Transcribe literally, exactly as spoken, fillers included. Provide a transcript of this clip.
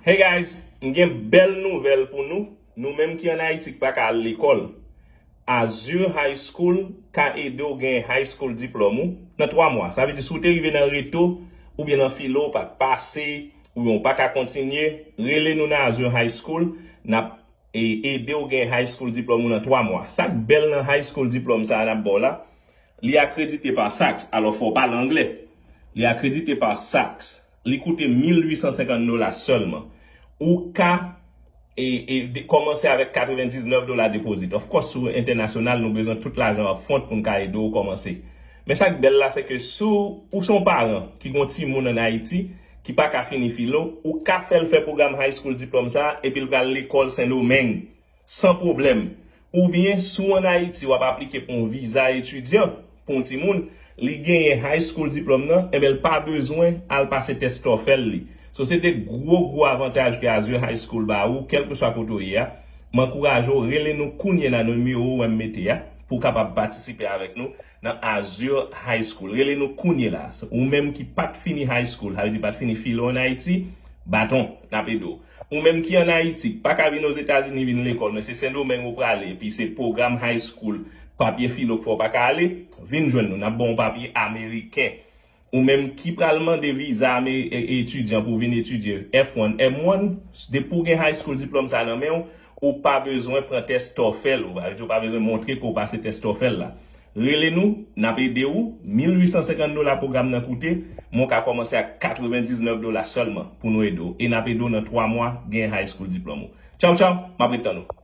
Hey guys, m gen bèl nouvèl pou nou. Nou menm ki ann Ayiti ki pa ka al lekòl, Azure High School ka ede w gen high school diplòm ou nan twa mwa. Sa vle di si w te rive nan reto oubyen nan filo, w pa t pase, oubyen w pa ka kontinye, rele nou nan Azure High School, n ap e, ede w gen high school diplòm ou nan twa mwa. Sa k bèl nan high school diplòm sa a n ap ba w la, li akredite pa SACS, alò fò w pale anglè. Li akredite pa SACS. Li koute mil uit san senkant dola sèlman. Ou ka e, e, de, kòmanse avèk katrevendiznèf dola depozit. Of course, si w entènasyonal, nou bezwen tout lajan upfront pou n ka ede w kòmanse. Men sa k bèl la, se ke si w, ou se yon paran ki gen yon timoun ann Ayiti, ki pa ka fini filo, ou ka fè l fè pwogram high school diplòm sa a, epi l pral lekòl Sendomeng, san pwoblèm. Oubyen, si w ann Ayiti, w ap aplike pou yon viza etidyan, pou yon timoun, li genyen high school diplòm nan, enben, l pa bezwen al pase tès TOEFL li. So, se de gwo, gwo avantaj ke Azure High School ba ou, kèlkeswa kote w ye a. M ankouraje w, rele nou kounye a nan nimewo w wè m mete a, pou w kapab patisipe avèk nou nan Azure High School. Rele nou kounye la. Ou menm ki pa t fini high school, sa vle di pa t fini filo ann Ayiti, baton, n ap ede w. Ou menm ki ann Ayiti, pa ka vin Ozetazini vin lekòl, men se Sendomeng ou prale, epi se pwogram high school, papye filo k fè w pa ka ale, vin jwenn nou, n ap ba w yon papye ameriken. Ou menm ki pral mande viza ame-, e-, etidyan pou vin etidye F one, M one, depi w gen high school diplòm sa nan men w, ou pa bezwen pran tès TOEFL, ou pa, ou pa bezwen montre ke w pase tès TOEFL la. Rele nou, n ap ede w, mil uit san senkant dola pwogram nan koute, men w ka kòmanse ak katrevendiznèf dola sèlman pou nou ede w. E n ap ede w nan twa mwa gen high school diplòm ou. Tchaw, tchaw, m ap ret tann ou.